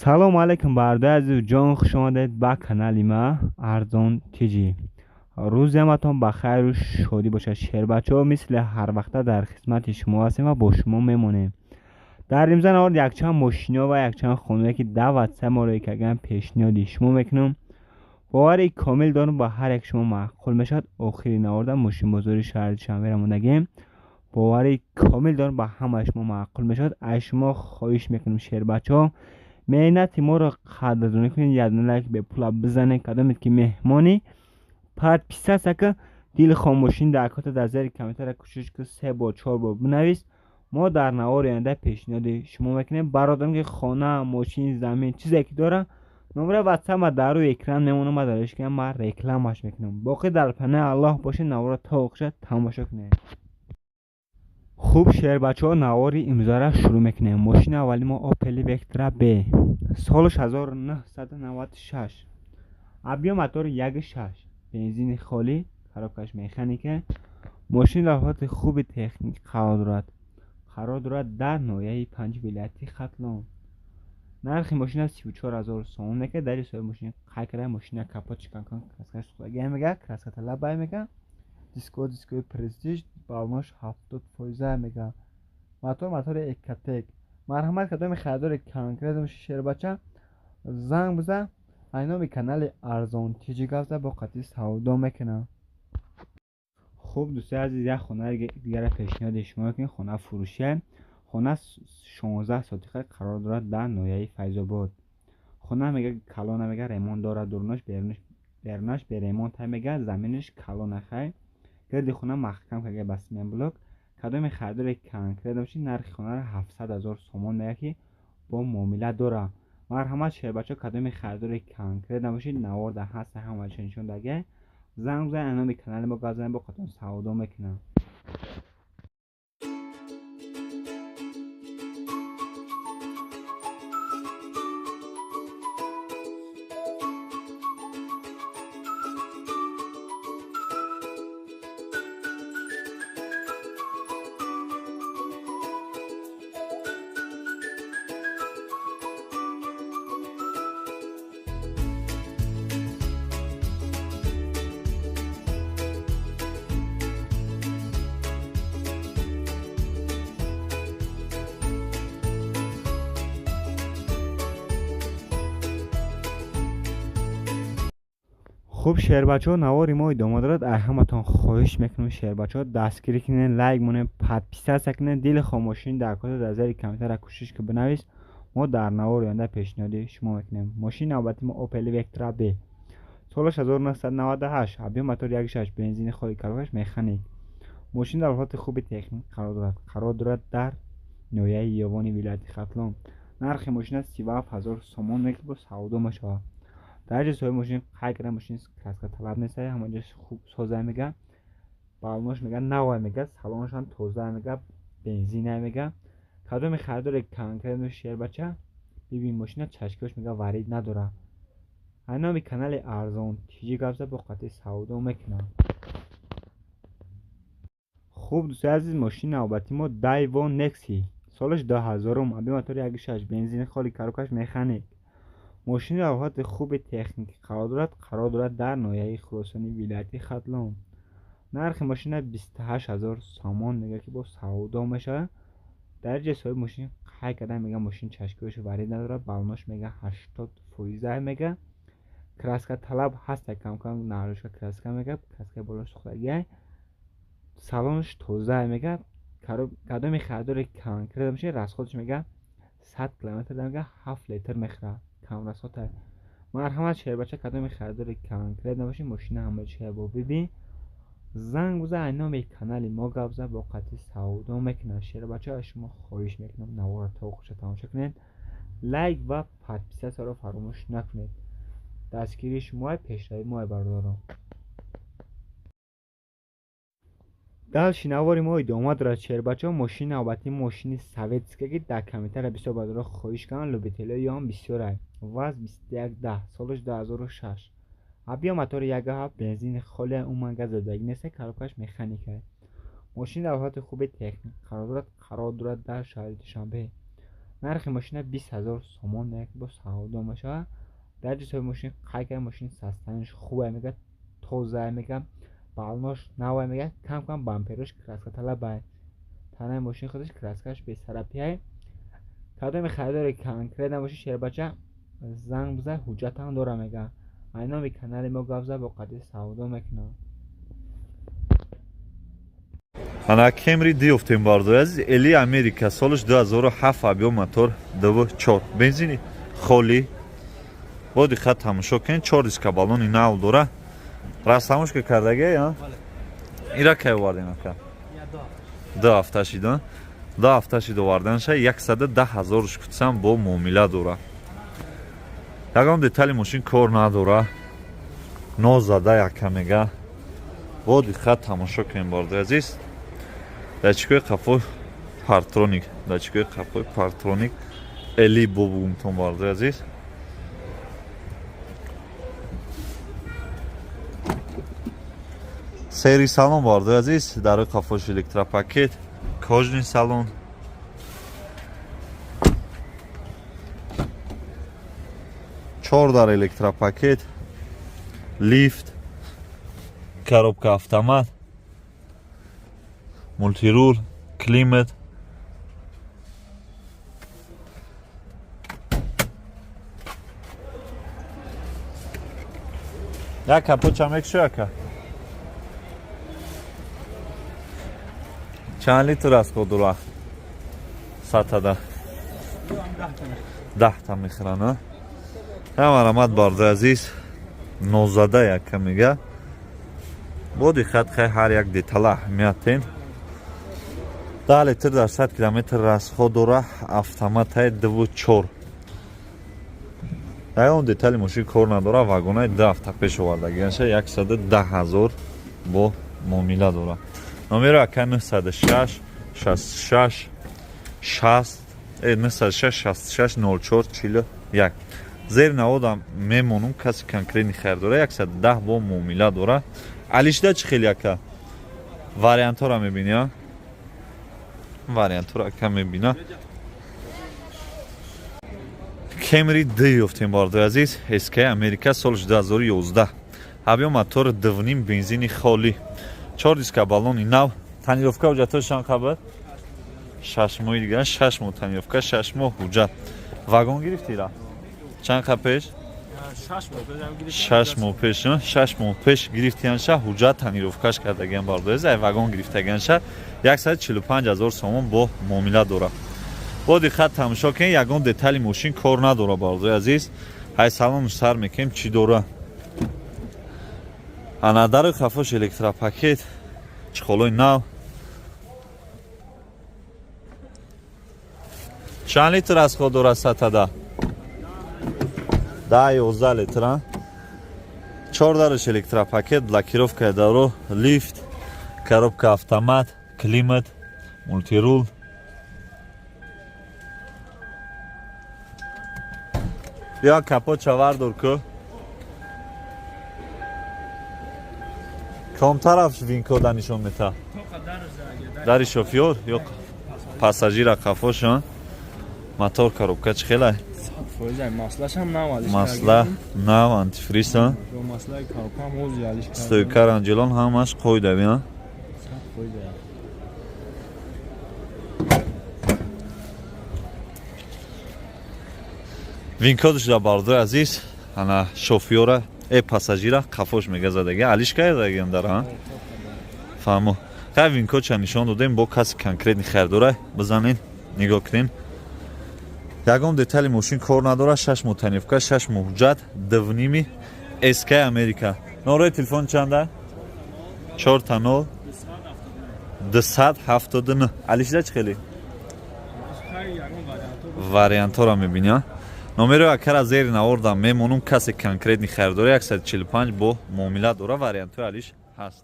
Салом алейкум, бародари азизу ҷон, хуш омадед ба канали ма Арзон Тиҷи. Рӯзи ҳаматон ба хайру шодӣ бошад. Шербачаҳо, мисли ҳар вақта дар хизмати шумо ҳастем ва бо шумо мемонем. Дар имза навор якчанд мошино ва якчанд хонае ки даъват моро якаган пешниҳоди шумо мекунам. Бовари комил дорам, ба ҳар як шумо маъқул мешавад. Охири наворда мошинбозори шаҳри Душанберо мондагем. Бовари комил дорам, ба ҳамаи шумо маъқул мешавад. Аз шумо хоҳиш мекунам, шербачаҳо, меҳнати моро қадрдонӣ кунед, як лайк бепула бизанед. Кадомед ки меҳмонӣ, подписаться ка, дилхоҳ мошин дар кота дар зери комментария кӯшиш ку се бор, чор бор бинавис. Мо дар навори оянда пешниҳоди шумо мекунем. Бародарам ки хона, мошин, замин, чизе ки дора, номраи ватсап ма дар рӯи экран мемонам, ма дар эшкам ма рекламаш мекунам. Боқӣ дар панаи Аллоҳ бошед, наворро то охиша тамошо кунед. Хуб, шербачаҳо, навори имзора шурӯъ мекунем. Мошини аввали мо Opel Vectra B, солаш 1996, объём мотори 1.6, бензини холӣ, коробкаш механика. Мошин дар ҳолати хуби техникӣ қарор дорад. Қарор дорад дар ноҳияи Панҷ, вилояти Хатлон. Нархи мошина 34 000 сомон мека. Дар соҳиби мошин қайд карда, мошина капотш канкан краскаш сӯхтагия мега, краска талабай мега, диско дискои престиж, баллонош 70 фоиза мега, мотор мотори Экотек. Марҳамат, кадоми харидори конкрет шербача, занг бизан, айноми канали Арзон Тиҷи гап зад, бо қатъи савдо мекунам. Хуб, дӯстои азиз, як хонаи дигара пешниҳоди шумо мекунем. Хона фурӯшия. Хона 16 сотиқа қарор дорад дар ноҳияи Файзобод. Хона мега калона, мега ремонт дорад, дурунаш, берунаш беремонта мега, заминаш калона, хай гирди хона маҳкам карда ба цементблок. Кадоми харидори конкрет бошед, нархи хонаро 700 000 сомон мега ки бо муомила дорад. Марҳамат, шербачаҳо, кадоми харидори конкрет набошед, навор дар ҳаста ҳамаашо нишон дага, занг бизанед, номи канали мо гап занед, бо қатон савдо мекунам. Хуб, шербачаҳо, навори мо идома дорад. Аз ҳаматон хоҳиш мекунам, шербачаҳо, дастгирӣ кунед, лайк монед, подписаться кунед. Дилхоҳ мошин дар кота дар зери комментария кӯшиш ки бинавис, мо дар навори оянда пешниҳоди шумо мекунем. Мошини навбати мо Opel Vectra B, солаш 1998, объём мотор 1.6, бензини холӣ, коробкаш механик. Мошин дар ҳолати хуби техникӣ қарор дорад. Қарор дорад дар ноҳияи Ёвони, вилояти Хатлон. Нархи мошина 37 000 сомон мекунад, бо савдо мешавад. Дар ҷои соҳиби мошин қайд карда, мошин краска талаб нест, ҳама ҷош хуб соза мега, баллонаш мега навай мега, салонашам тоза мега, бензина мега. Кадоми харидори конкрет шербача, бибин, мошина чашкиҳош мега варид надорад. Айноми канали Арзон Тиҷи гап зад, бо қатъи савдо мекунам. Хуб, дӯстои азиз, мошини навбати мо Daewoo Nexia, солаш 2000-ум, объём мотори 1.6, бензини холи, коробкаш механик. Мошин дар ҳолати хуби техникӣ қарор дорад. Қарор дорад дар ноҳияи Хуросони, вилояти Хатлон. Нархи мошина 28 000 сомон мега ки бо савдо мешавад. Дар ҷои соҳиби мошин қайд карда, мега мошин чашкиҳош варид надорад, баллонош мега 80 фоиза мега, краска талаб ҳаста, камкам нарушка краска мега, краскаи болош сӯхтагиай, салонаш тоза мега. Кадоми харидори конкрет бошед, расходаш мега 100 километр мега 7 литр мехӯрад, камрасота. Марҳамат, шербача, кадоми харидори конкрет набошед, мошина ҳамаҷоя бо бибин, занг бизан, айноми канали мо гап зад, бо қатъи савдо мекунад. Шербача, аз шумо хоҳиш мекунам, наворро то охирша тамошо кунед, лайк ва подписатьсяро фаромӯш накунед. Дастгирии шумоа пешравии моа, бародарон. Дальше навори мо идома дорад, шербачаҳо. Мошини навбатӣ мошини советская ки дар комментария бисёр бародарон хоҳиш карданд, любителиҳои он бисёрай. ВАЗ 2110, солаш 2006, объём мотори 1.7, бензини холия, умуман газ задагӣ нест, коробкаш механика. Мошин дар ҳолати хуби техникӣ қарор дорад. Қарор дорад дар шаҳри Душанбе. Нархи мошина 20 000 сомон мега, ки бо савдо мешавад. Дар ҷисои мошин қайд карда, мошин состоянияш хубае мега, тозае мега, балонош навае мега, кам кам бамперош краска талабае. Танаи мошин худаш краскаш бесарапияй. Кадоми харидори конкрет набоши, шербача, занг бизан, ҳуҷҷатам дора мега. Ай номи канали мо гап зад, бо қадри савдо мекунам. Ана Кемри ди ёфтем, бардори азиз, эли Америка, солаш 2007, объём мотор 2.4, бензини холӣ. Бо диққат тамошо кунед, чор диска баллони нав дора. Растамошка кардагия я? Ира кай овардем, ака? 2 ҳафта шида. 2 ҳафта шид оварданша, 110 000 шкутсам бо муомила дора. Ягон детали мошин кор надора. Нозада яка мега. Бо диққат тамошо кунем, бардори азиз. Датчикои қафо парктроник, датчикои қафои парктроник эли бобугумтон, бардори азиз. Сери салон, бардори азиз, дарои қафош электропакет, кожаный салон. Чор дар электропакет, лифт, коробка автомат, мультирул, климат. Як капотча мекушо, ака? Чанд литр аст кодура? Сатада 10 та мехӯранд. Ҳамарамад, бардои азиз, нозада яка мега. Бо диққат хай ҳар як детала аҳамият тен. 10 литр дар 100 километр расход дора, автоматаи 2.4. Ягон детали мошин кор надора, вагонаи 2 ҳафта пеш овардагиаша, 110 000 бо муомила дора. Номеро ака 906 66 60 906 66 04 41. Зери наводам мемонум, каси конкретный хайр дора, 110 бо муомила дора. Алишда чӣ хеле, ака? Вариантҳоро мебини, а? Вариантҳоро ака мебина. Кемри д ёфтем, бардои азиз, СК Америка, соли 2011, объём мотор 2.5, бензини холӣ, чор диска баллони нав. Тонировка, ҳуҷҷатҳои чанд қабр? 6 моҳи дигар, 6 моҳ тонировка, 6 моҳ ҳуҷҷат. Вагон гирифтира чанд қа пеш? 6 моҳ пеш, 6 моҳ пеш гирифтиянша, ҳуҷҷат тонировкаш кардагиан, бардои азиз, ай вагон гирифтагианша, 145 000 сомон бо муомила дора. Бо диққат тамошо кунед, ягон детали мошин кор надора, бардои азиз. Ҳай салону сар мекунем, чӣ дора. Ана дари хафош электропакет, чехолои нав. Чанд литр расход дорад сатада? 10, 11 литр. Чор дараш электропакет, блокировкаи даро, лифт, коробка автомат, климат, мультирул. Бیا капот чавардор ку. Ком тараф винкода нишон мета? Дари шофёр ё пассажира қафошон? Мотор, коробка чӣ хелай? Масла нав, антифриз, стойка, ранҷелон ҳамаш қоидави. 100%. Винкодш да, бардои азиз, ана шофёра пассажира қафош мегазадаги, алишка дара фаҳмо. Хай, винкодша нишон додем, бо каси конкретный харидора бизанен, нигоҳ кунем. Ягон детали мошин кор надора, 6 моҳ тонировка, 6 моҳ ҳуҷҷат, 2.5 СК Америка. Номерои телефон чанда? 4 та 0 279. Алишда чӣ хеле? Вариантҳоро мебинӣ. Номерои акара зери навордам мемонум, касе конкретный харидора, 145 бо муомила дора, вариантҳои алиш ҳаст.